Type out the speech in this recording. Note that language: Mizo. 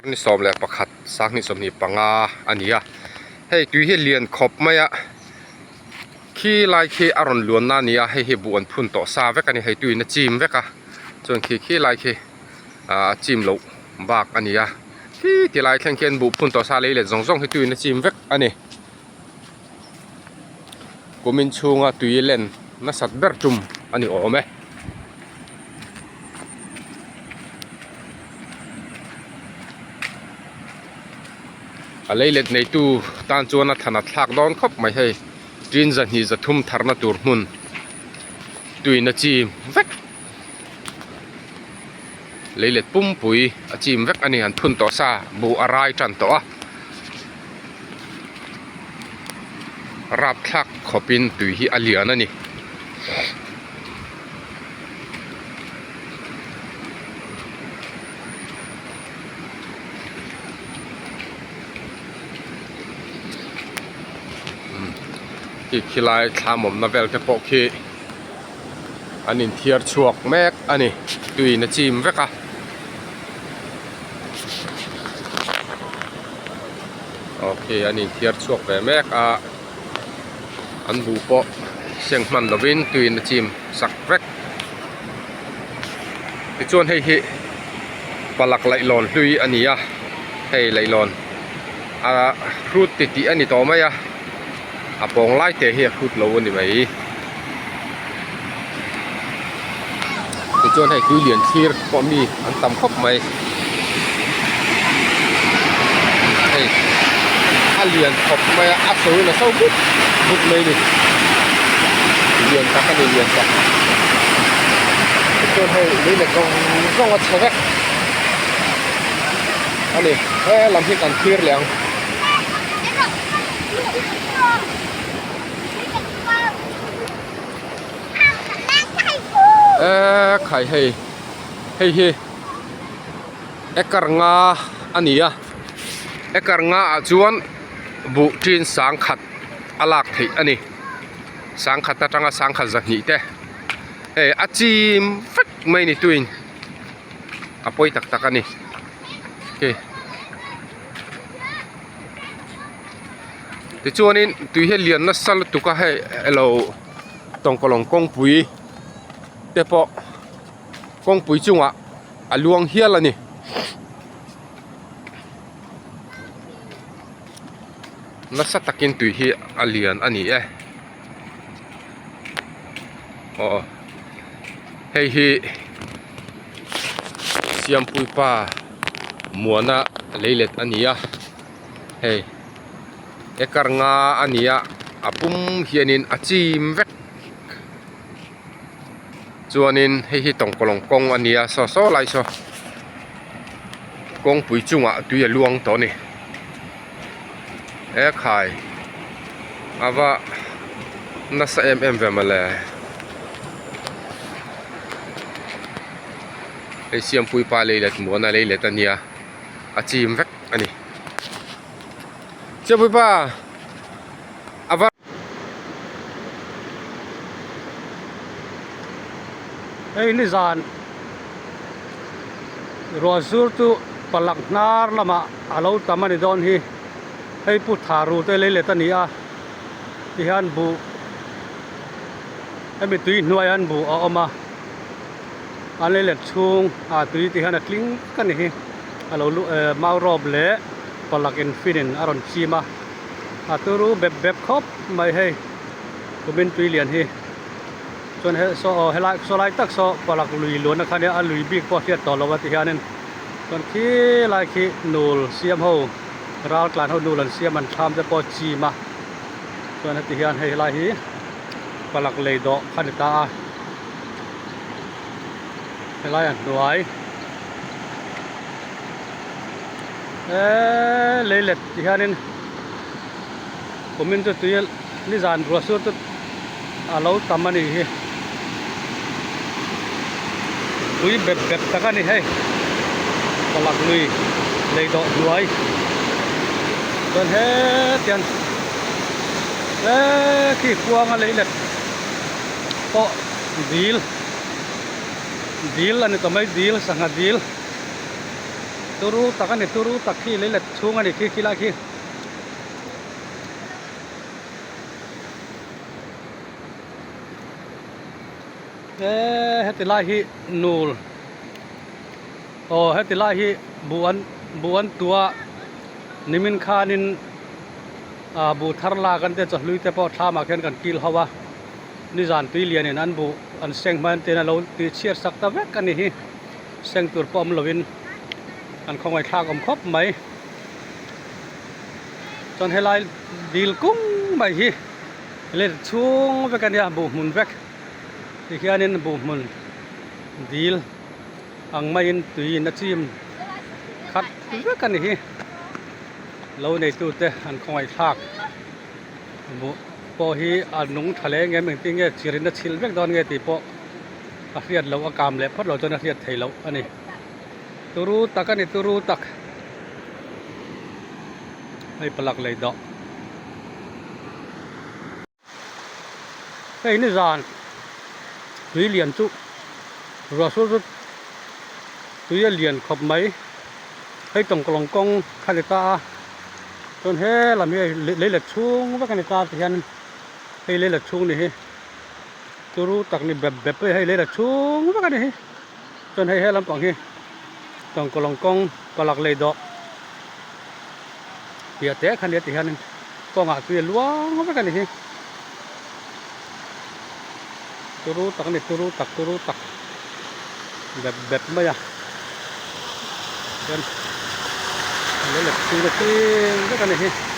Ni 11 sanghnih 25 a ni a hei tui hi lian khawp mai a khi lai khi a rawn luan na a ni a hei hi buh an phun tawh sa vek a ni hei tuiin a chim vek a chuan khi khi lai khi ahh a chim loh bak a ni a khi ti lai thleng khian buh phun tawh sa lei let zawng zawng hi tuiin a chim vek a ni kumin chhunga tui len nasat ber tum a ni awm e. A lei let neitu tan chuan a than a thlak dawn khawp mai hei tin zahnih zathum tharna tur hmun tuina chim vek lei let pumpui a chim vek a ni an phun tawh sa buh a rai tan tawh a rapthlak khawpin tui hi a lian a ni. Khi khilai thlam awmna vel te pawh khi an inthiar chhuak mek a ni tuiin a chim vek a. Aw khi an inthiar chhuak ve mek a. An buh pawh seng hman lovin tuiin a chim sak vek. Tichuan hei hi palak laihlawn hlui a ni a, hei laihlawn a hrut ti tih a ni tawh mai a, a pawng lai te hi a hrut lo a ni mai. Tichuan hei tui lian thlir pawh mi an tam khawp mai. Hei a lian khawp mai a a sawiin a so but but mai a ni lian tak a ni lian tak tichuan hei lei let zawng zawng a chhe vek a ni he lam hi kan thlir leh ang. Eee khai hei hei hi acre nga a ni a acre nga ah chuan buh tin sangkhat a lak theih a ni sangkhat atanga sangkhat zahnih te hei a chim vek mai ni tuin a pawi tak tak a ni hei. Tichuanin tui hi a lian nasa lutuk a hei elo tawngkalawng kawngpui te pawh kawngpui chungah a luang hial a ni. Nasa takin tui hi a lian a ni e. Aw hei hi Siampui pa Muana leilet a ni a. Hei acre nga a ni a a pum hianin a chim vek chuanin hei hi tawngkawlawng kawng a ni a saw saw lai saw kawngpui chungah tui a luang tawh a ni ekhai a va nasa em em ve mawle hei siampui pa leilet muana leilet a nia. A chim vek a ni. Chiapuipa a va. Hei nizan ruah zur chu palak hnar lamah a lo tam a ni dawn hi. Hei pu tha ru te leilet a ni a tihian buh hemi tui hnuaiah hian buh a awm a. An lei let chhung ah tui ti hian a tling vek a ni hi a lo luh eh mau rawp leh palak in fin in a rawn chim a a turu bep bep khawp mai hei kumin tui lian hi chuan he saw aw helai saw lai tak saw palak lui luan na kha nia a lui bik pawh a hriat tawh lo a ti hianin chuan khi lai khi nul siam ho ral tlan ho nul an siam an thlam te pawh a chim a chuan heti hian hei helai hi palak lei dawh kha a ni ta a. Helai a hnuai eee lei let ti hianin kumin chu tui nizan ruah sur chu a lo tam a ni hi tui bep bep tak a ni hei palak lui lei dawh hnuai chuan hetiang eee khi kuanga lei let pawh dil dil a ni ta mai dil sangha dil. Turu tak a ni turu tak khi leilet chhung a ni khi khilai khi. Eee heti lai hi nul aw heti lai hi buh an buh an tua nimin khanin ah buh thar lak an tia chawhlui te pawh thlamah khian kan kil ho a nizan tui lianin an buh an seng hma an tiin a lo tih chhiat sak ta vek a ni hi seng tur pawh awm lovin an khawngaih thlak awm khawp mai chuan helai dil kung mai hi let chhung vek a nia buh hmun vek tikhianin buh hmun dil ang maiin tuiin a chim khat vek a ni hi lo neitute an khawngaih thlak buh pawh hi a nung tha leng em engtin nge chirin a chhilh vek dawn nge tih pawh a hriat loh a kam leh phawt loh chuan a hriat theih loh a ni turu tak a ni turu tak hei palak lei dawh hei nizan tui lian chu ruah sur chu tui a lian khawp mai hei tawngkalawng kawng kha ni ta a chuan he lam hi hei lei let chhung vek a ni ta tihian hei lei let chhung ni hi turu tak ni bep bep hei lei let chhung vek a ni hi chuan hei he lampang hi tawngkalawng kawng palak lei dawh piah te kha nia tihianin kawngah tui a luang vek a ni hi turu tak a ni turu tak turu tak bep bep mai a chuan lei let chhung te ching vek a ni hi.